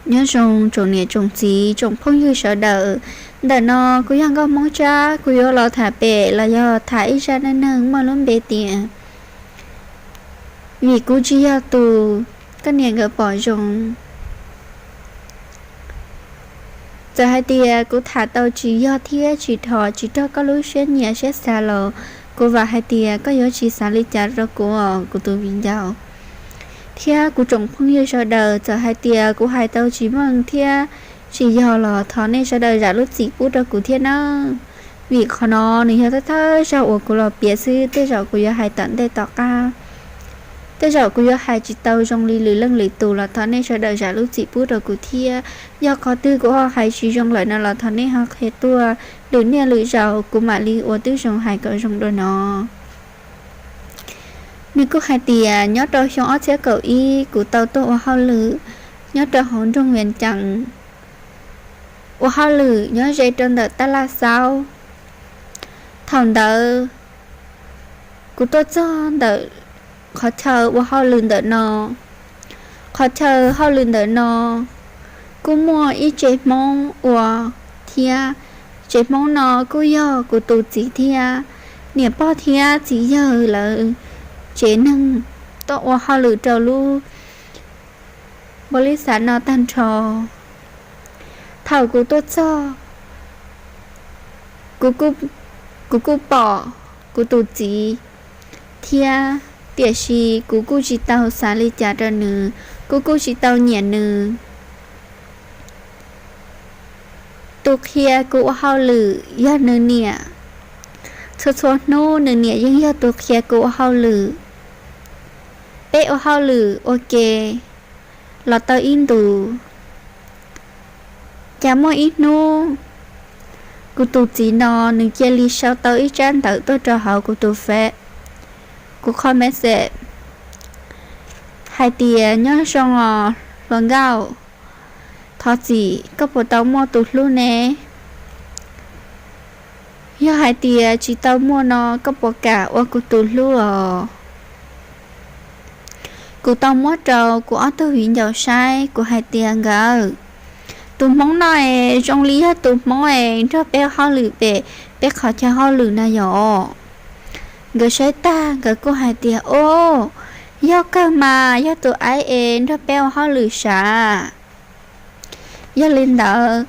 Nyob zoo tsoom niam tsoom txiv tsoom phooj ywg sawv daws. Ntawm no kuv yog Nkauj Hmoob Tsab, kuv yuav los tham pem los yog tham ib zaj neej neeg muaj lub npe tias Vim Kuv Tsis Yog Tus, Koj Niam Nkawd Pom Zoo. Txawm hais tias kuv tham tau tsis yog thiab tsis dhos tsis raug koj lub siab nyiam siab xav los, kuv vam hais tias koj yuav tsis xav li cas rau kuv os kuv tus viv ncaus thiab kuv tsoom phooj ywg sawv daws. Txawm hais tias kuv hais tau tsis meej thiab tsis yog los thov nej sawv daws zam lub txim pub rau kuv thiab nawb. Vim qhov no nws yog thawj thawj zaug uas kuv los piav xwb, tej zaum kuv yuav hais tom ntej tom qab. Tej zaum kuv yuav hais tsis tau zoo li lwm leej lwm tus los thov nej sawv daws zam lub txim pub rau kuv thiab. Yog qhov twg kuv ho hais tsis zoo lawm no los thov nej ho qhia tuaj. Lwm niaj lwm zaus kuv mam li ua tib zoo hais kom zoo dua no. Nws kuj hais tias nyob rau xyoo ob txhiab kaum ib, kuv tau tuaj ua hauj lwm nyob rau hauv nroog Vias Cees, ua hauj lwm nyob ze rau ntawm Tab Laj Xaub. Thaum ntawd kuv tuaj txog ntawm qhov chaw ua hauj lwm ntawm no. Qhov chaw hauj lwm ntawm no kuj muaj ib tsev Hmoob ua thiab. Tsev Hmoob no kuj yog kuv tus txiv thiab niam pog thiab txiv yawg lawv tsev neeg tuaj ua hauj lwm rau lub npaus lis xav no tag nrho. Thaum kuv tuaj txog, kuv kuj pom kuv tus txiv thiab, tiam sis kuv kuj tsis tau xav li cas rau nws, kuv kuj tsis tau nyiam nws. Tus qhia kuv ua hauj lwm yog nws niam. Txhua txhua hnub nws niam yeej yog tus qhia kuv ua hauj lwm. Peb ua hauj lwm ua ke los tau ib ntus, cas muaj ib hnub kuv tus txiv no nws cia li sau tau ib tsab ntawv tuaj rau hauv kuv tus Face, kuv qhov message, hais tias nyob zoo os hluas nkauj, thov txim, koj puas tau muaj tus hlub ne? Yog hais tias tsis tau muaj no koj puas kam ua kuv tus hlub os? Kuv tau muab rau kuv ob tug viv ncaus saib, kuv hais tias nkawd, tus Hmoob no es zoo li yog tus Hmoob es nrog peb hauj lwm pem peb qhov chaw hauj lwm na yom. Nkawd saib tag nkawd kuj hais tias o, yog kawg mas, yog tus aib es nrog peb ua hauj lwm sav. Yog li ntawd,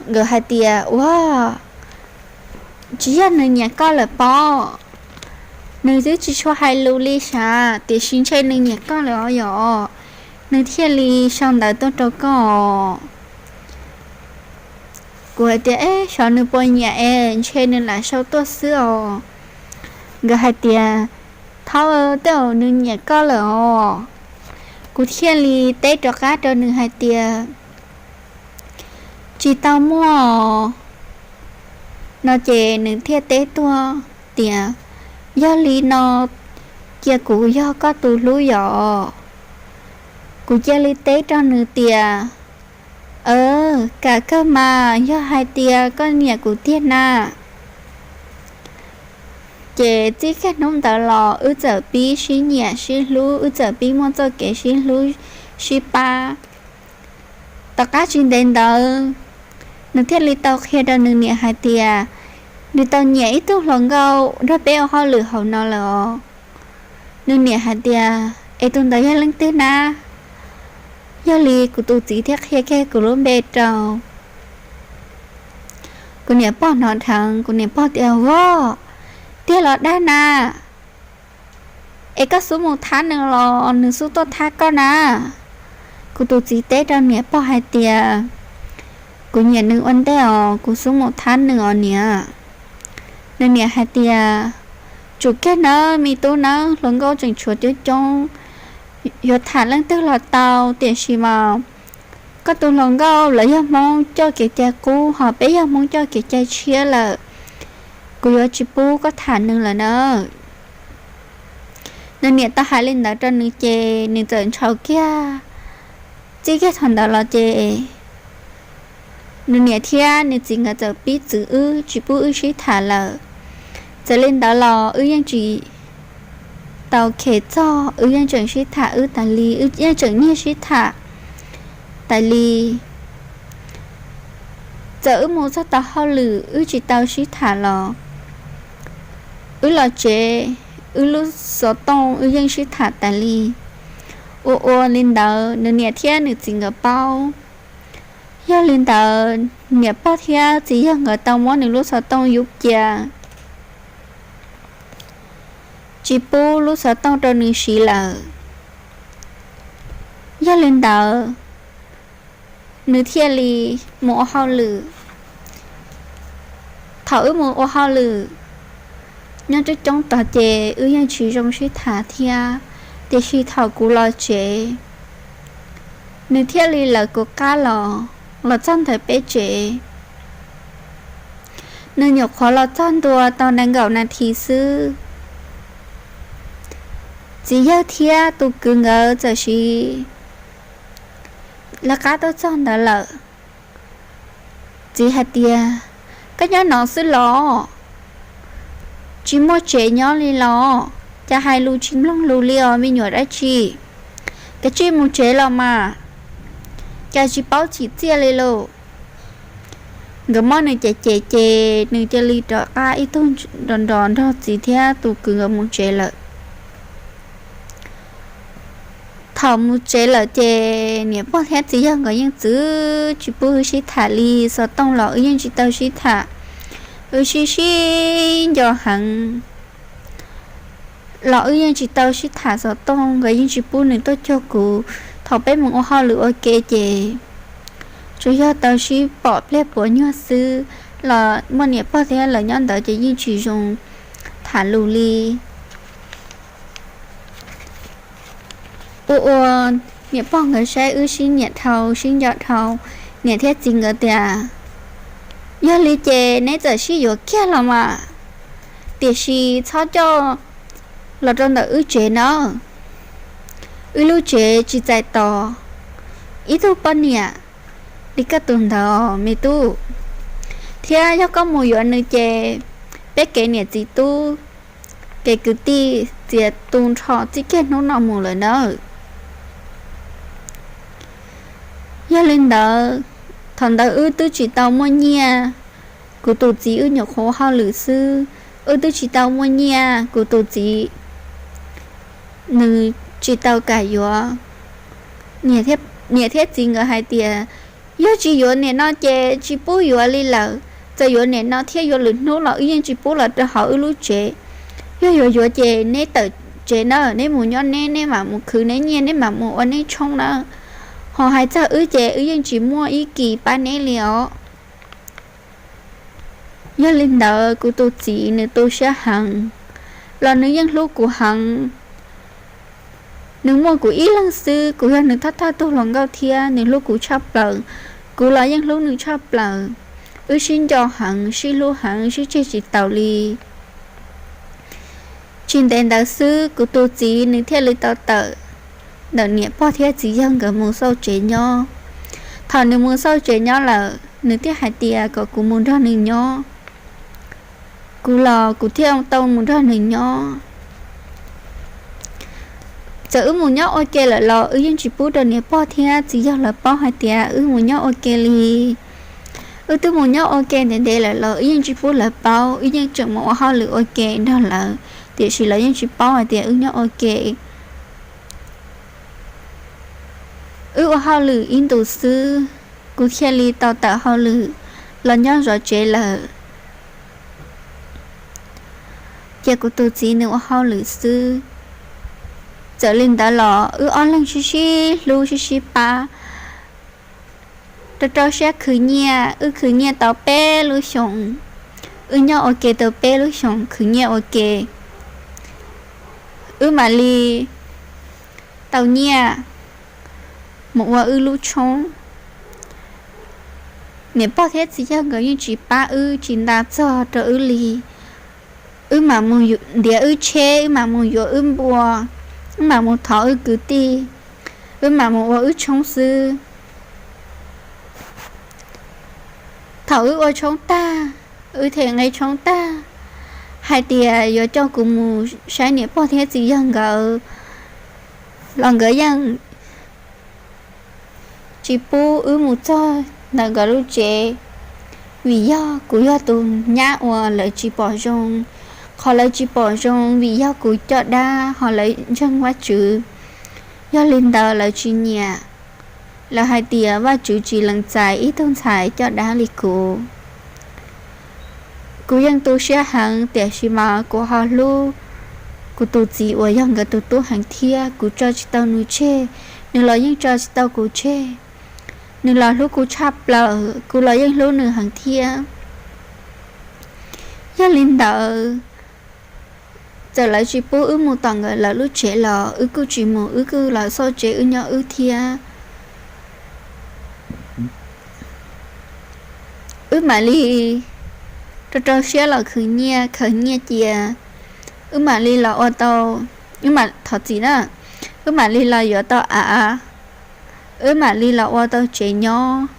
nkawd hais tias ua, tsis yog nws nyiam koj lawm pob, nws twb tsis tshua hais lus li sav, tiam sis ntshe nws nyiam koj lawm os yom, nws thiaj li sau ntawv tuaj rau koj. Kuv hais tias es xyov nws puas nyiam es ntshe nws lam sau tuaj xwb os. Nkawd hais tias thaub, tej zaum nws nyiam koj lawm os. Kuv thiaj li teb rov qab rau nws hais tias tsis tau muaj no ces nws thiaj teb tuaj tias yog li no cia kuv yog koj tus hlub yom. Kuv cia li teb rau nws tias kam kawg mas, yog hais tias koj nyiam kuv tiag na. Ces txij kiag hnub ntawd los wb txawm pib sib nyiam sib hlub, wb txawm pib muaj txoj kev sib hlub sib pab. Tom qab tsis ntev ntawd, nws thiaj li tau qhia rau nws niam hais tias nws tau nyiam ib tug hluas nkauj nrog peb ua hauj lwm hauv no lawm os. Nws niam hais tias es tus ntawd yog leej twg na? Yog li kuv tus txiv thiaj qhia kiag kuv lub npe rau. Kuv niam pog hnov dheev, kuv niam pog tias vov, tiag los dag na? Es koj xub mus thab nws los nws xub tuaj thab koj na? Kuv tus txiv teb rau niam pog hais tias kuv nyiam nws ua ntej os, kuv xub mus thab nws os niam. Nws niam hais tias tsum kiag nawb me tub nawb, hluas nkauj tseem tshuav coob coob, yuav tham leej twg los tau, tiam sis mas koj tus hluas nkauj lawv yog Hmoob coj kev cai qub, ho peb yog Hmoob coj kev cai tshiab lawm, kuv yuav tsis pub koj tham nws lawm nawb. Nws niam tau hais li ntawd rau nws ces nws txawm ntshaus kiag. Txij kiag thaum ntawd los ces nws niam thiab nws txiv nkawd txawm pib txwv wb, tsis pub wb sib tham lawm. Txawm li ntawd los wb yeej tsis tau khev txog, wb yeej tseem sib tham wb tas li, wb yeej tseem nyiag sib tham. tas li. Txawm wb mus txog tau hauj lwm wb tsis tau sib tham los wb los tsev, wb lub xov tooj wb yeej sib tham tas li. Ua ua li ntawd nws niam thiab nws txiv nkawd paub. Yog li ntawd niam pog thiab txiv yawg nkawd tau muab nws lub xov tooj yub cia, tsis pub lub xov tooj rau nws siv lawm. Yog li ntawd nws thiaj li mus ua hauj lwm. Thaum wb mus ua hauj lwm nyob coob coob tog ces wb yeej tsis zoo sib tham thiab, tiam sis thaum kuv los tsev, nws thiaj li lawv kuv qab los, los txog ntawm peb tsev. Nws nyuam qhuav los txog ntua tau nees nkaum nas this xwb, txiv yawg thiab tus kwv nkawd txawm sis lawv qab tuaj txog ntawd lawm. Txiv hais tias, koj nyob no xwb los? Tsis muaj tsev nyob li los? Cas hais lus tsis mloog lus li os me nyuam dab tsi? Kav tsij mus tsev los mas, cas tsis paub txim txiaj li lauj. Nkawd muab nws cem cem ces nws cia li rov qab ib tug nrov nrov nrog txiv thiab tus kwv nkawd mus tsev lawm. Thaum mus tsev lawm ces niam pog thiab txiv yawg nkawd yeej txwv tsis pub wb sib tham li, xov tooj los wb yeej tsis tau sib tham. Wb sib sib nco heev los wb yeej tsis tau sib tham xov tooj, nkawd yeej tsis pub nws tuaj cuag kuv. Thaum peb mus ua hauj lwm ua ke ces tsuas yog tau sib pom pliag puav nyuag xwb los muaj niam pog thiab lawv nyob ntawd ces yeej tsis zoo tham lus li. Ua ua niam pog nkawd saib wb sib nyiam dhau sib nco dhau, niam thiab txiv nkawd tias, yog li ces neb txawm sib yuav kiag los mas, tiam sis txhob coj los rau ntawm wb tsev nawb. Wb lub tsev tsis txais tos ib tug poj niam li koj tus ntawd me tub, thiab yog koj mus yuav nws ces peb kev niam txiv tub, kev kwv tij txiav tu nrho txij kiag hnub no mus lawm nawb. Yog li ntawd, thaum ntawd wb twb tsis tau muaj nyiaj, kuv tus txiv wb nyuam qhuav ua hauj lwm xwb, wb twb tsis tau muaj nyiaj, kuv tus txiv nws tsis tau kam yuav. Niam thiab txiv nkawd hais tias, yog tsis yuav niam no ces tsis pub yuav li lawm, txawm yuav niam no thiab yuav lwm hnub los wb yeej tsis pub los rau hauv wb lub tsev. Yog yuav yuav ces neb tawm tsev na, neb mus nyob neb, neb mam mus khwv neb nyiaj, neb mam mus ua neb tshoob na. Ho hais txog wb ces wb yeej tsis muaj ib kis pab neb li os. Yog li ntawd kuv tus txiv nws tu siab heev, los nws yeej hlub kuv heev. Nws muaj kuv ib leeg xwb, kuv yog nws thawj thawj tug hluas nkauj thiab nws hlub kuv tshaj plaws, kuv los yeej hlub nws tshaj plaws. Wb sib nco heev, sib hlub heev, sib tseg tsis taus li. Tsis ntev ntawd xwb kuv tus txiv nws thiaj li tau tawm ntawm niam pog thiab txiv yawg nkawd mus xauj tsev nyob. Thaum nws mus xauj tsev nyob lawm nws thiaj hais tias kom kuv mus nrog nws nyob. Kuv los kuv thiaj tau mus nrog nws nyob. Txawm wb mus nyob ua ke lawm los wb yeej tsis pub rau niam pog thiab txiv yawg lawv paub hais tias wb mus nyob ua ke li. Wb twb mus nyob ua ke ntev ntev lawm los wb yeej tsis pub lawv paub, wb yeej tseem mus ua hauj lwm ua ke nrog lawv, tiam sis lawv yeej tsis paub hais tias wb nyob ua ke. Wb ua hauj lwm ib ntus xwb, kuv thiaj li tau tawm hauj lwm los nyob zov tsev lawm. Ces kuv tus txiv nws ua hauj lwm xwb. Txawm li ntawd los wb ob leeg sib sib hlub sib sib pab, rau rau siab khwv nyiaj, wb khwv nyiaj tau peb lub xyoos, wb nyob ua ke tau peb lub xyoos khwv nyiaj ua ke, wb mam li tau nyiaj mus ua wb lub tshoob. Niam pog thiab txiv yawg nkawd yeej tsis pab wb, tsis nta txog rau wb li. Wb mam mus ntiav wb tsheb, wb mam mus yuav wb npua, wb mam mus thov wb kwv tij, wb mam mus ua wb tshoob xwb. Thaum wb ua tshoob tag, wb them nqe tshoob tag, hais tias yuav coj kuv mus saib niam pog thiab txiv yawg nkawd, los nkawd yeej tsis pub wb mus txog ntawm nkawd lub tsev, vim yog kuv yog tus nyab uas lawv tsis pom zoo. Qhov lawv tsis pom zoo vim yog kuv coj dab ho lawv ntseeg Vajtswv. Yog li ntawd lawv tsis nyiam. Lawv hais tias Vajtswv tsis lees txais ib tug ntxhais coj dab li kuv. Kuv yeej tu siab heev, tiam sis mas kuv ho hlub kuv tus txiv uas yog nkawd tus tub heev thiab. Kuv tso tsis tau nws tseg, nws los yeej tso tsis tau kuv tseg. Nws los hlub kuv tshaj plaws, kuv los yeej hlub nws heev thiab. Yog li ntawd, txawm lawv tsis pub wb mus tom nkawd lawv lub tsev los wb kuj tsis mus, wb kuj los xauj tsev wb nyob wb thiab. Wb mam li rau rau siab los khwv nyiaj, khwv nyiaj cia, wb mam li los ua tau, wb mam thov txim na, wb mam li los yuav tau av, wb mam li los ua tau tsev nyob.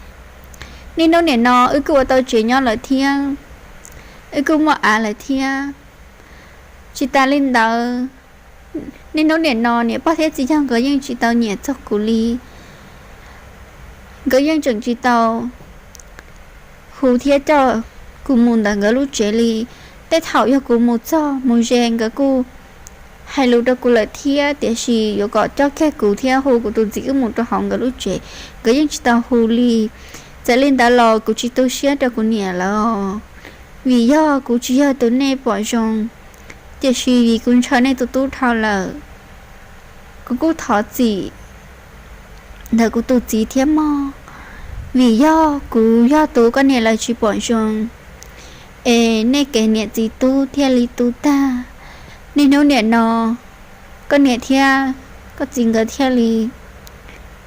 Niaj hnub nim no wb kuj ua tau tsev nyob lawm thiab, wb kuj muaj av lawm thiab. Tsis tas li ntawd, niaj hnub nim no niam pog thiab txiv yawg nkawd yeej tsis tau nyiam txog kuv li. Nkawd yeej tseem tsis tau hu thiab coj kuv mus ntawm nkawd lub tsev li. Tej thaum yog kuv mus txog mus ze nkawd kuj hais lus rau kuv lawm thiab, tiam sis yuav kom coj kiag kuv thiab hu kuv tus txiv wb mus rau hauv nkawd lub tsev, nkawd yeej tsis tau hu li. Txawm li ntawd los kuv tsis tu siab rau kuv niam lawv, vim yog kuv tsis yog tus nej pom zoo, tiam sis vim kuv ntshaw nej tus tub dhau lawm. Kuv kuj thov txim ntawm kuv tus txiv thiab mog, vim yog kuv yog tus koj niam lawv tsis pom zoo, es nej kev niam txiv tub thiaj li tu tag. Niaj hnub nim no koj niam thiab koj txiv nkawd thiaj li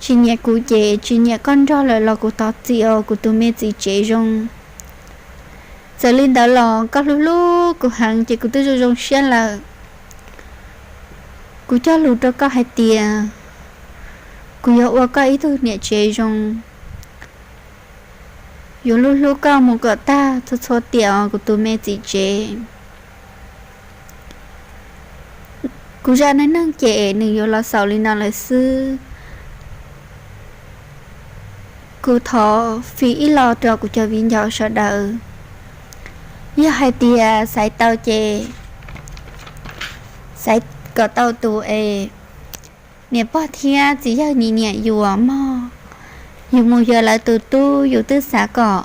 tsis nyiam kuv ces tsis nyiam koj nrog lawm los kuv thov txim os kuv tus me txiv tsev zoo. Txawm li ntawd los koj hlub hlub kuv heev ces kuv twb zoo zoo siab lawm. Kuv cog lus rau koj hais tias kuv yuav ua koj ib tug niam tsev zoo, yuav hlub hlub koj mus kom tag txhua txhua tiam os kuv tus me txiv tsev. Kuv zaj neej neeg ces nws yuav los xaus li no lawm xwb. Kuv thov fij ib los rau kuv cov viv ncaus sawv daws. Yog hais tias xaiv tau ces xaiv kom tau tus es niam pog thiab txiv yawg nyiam nyiam yus mog. Yus mus yog lawv tus tub, yus twb xav kom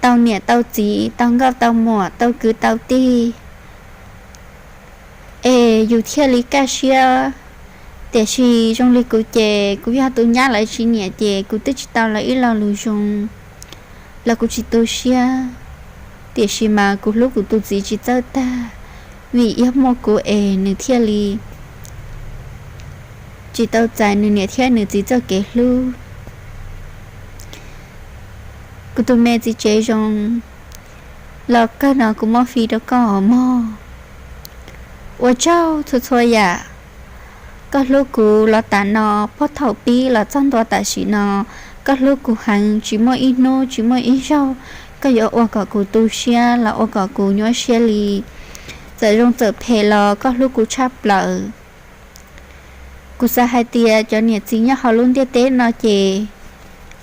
tau niam tau txiv, tau nkauj tau muam, tau kwv tau tij, es yus thiaj li kaj siab. Tiam sis zoo li kuv ces kuv yog tus nyab lawv tsis nyiam ces kuv twb tsis tau lawv ib lo lus zoo los kuv tsis tu siab. Tiam sis mas kuv hlub kuv tus txiv tsis txawj tag, vim yog muaj kuv es nws thiaj li tsis tau txais nws niam thiab nws txiv txoj kev hlub. Kuv tus me txiv tsev zoo, los kawg no kuv muab fij rau koj os mog. Ua tsaug txhua txhua yam. Koj hlub kuv los tas no, puag thaum pib los txog ntua tam sim no, koj hlub kuv heev, tsis muaj ib hnub tsis muaj ib zaug koj yuav ua kom kuv tu siab los ua kom kuv nyuaj siab li. Txawm zoo txawm phem los koj hlub kuv tshaj plaws. Kuv xav hais tias cov niam txiv nyob hauv lub ntiaj teb no ces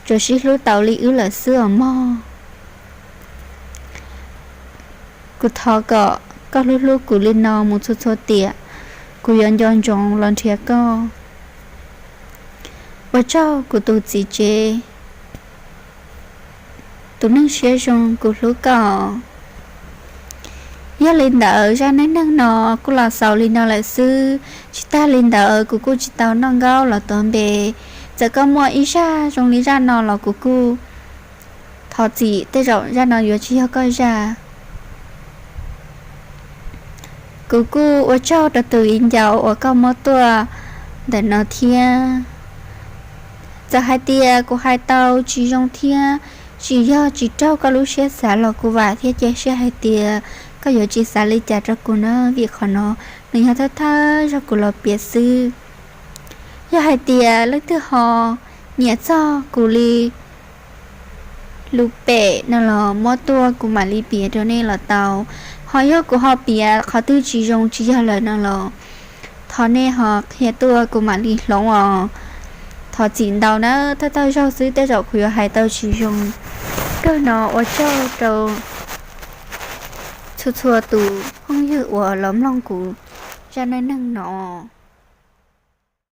tsuas sib hlub tau li wb lawm xwb os mog. Kuv thov kom koj hlub hlub kuv li no mus txhua txhua tiam, kuv yuav nco ntsoov los nrhiav koj. Ua tsaug kuv tus txiv tsev, tus neeg siab zoo, kuv hlub koj. Yog li ntawd zaj neej neeg no kuj los xaus li no lawm xwb. Tsis tag li ntawd kuv kuj tsis tau noj nkaub los tuav npe. Txawm koj muaj ib zaj zoo li zaj no los kuv kuj thov txim, tej zaum zaj no yuav tsis yog koj zaj. Kuv kuj ua tsaug rau tus viv ncaus uas koj muab tuaj ntawm no thiab. Txawm hais tias kuv hais tau tsis zoo thiab tsis yog tsis raug koj lub siab xav los kuv vam thiab cia siab hais tias koj yuav tsis xav li cas rau kuv na, vim qhov no nws yog thawj thawj zaug kuv los piav xwb. Yog hais tias leej twg ho nyiam txog kuv li lus pem no los muab tuaj kuv mam li piav rau nej los tau. Ho yog kuv ho piav qhov twg tsis zoo tsis yog lawm no los thov nej ho qhia tuaj kuv mam li hloov os. Thov txim ntau nawb, thawj thawj zaug xwb tej zaum kuv yuav hais tau tsis zoo. Kawg no ua tsaug rau txhua txhua tus phooj ywg uas los mloog kuv zaj neej neeg no.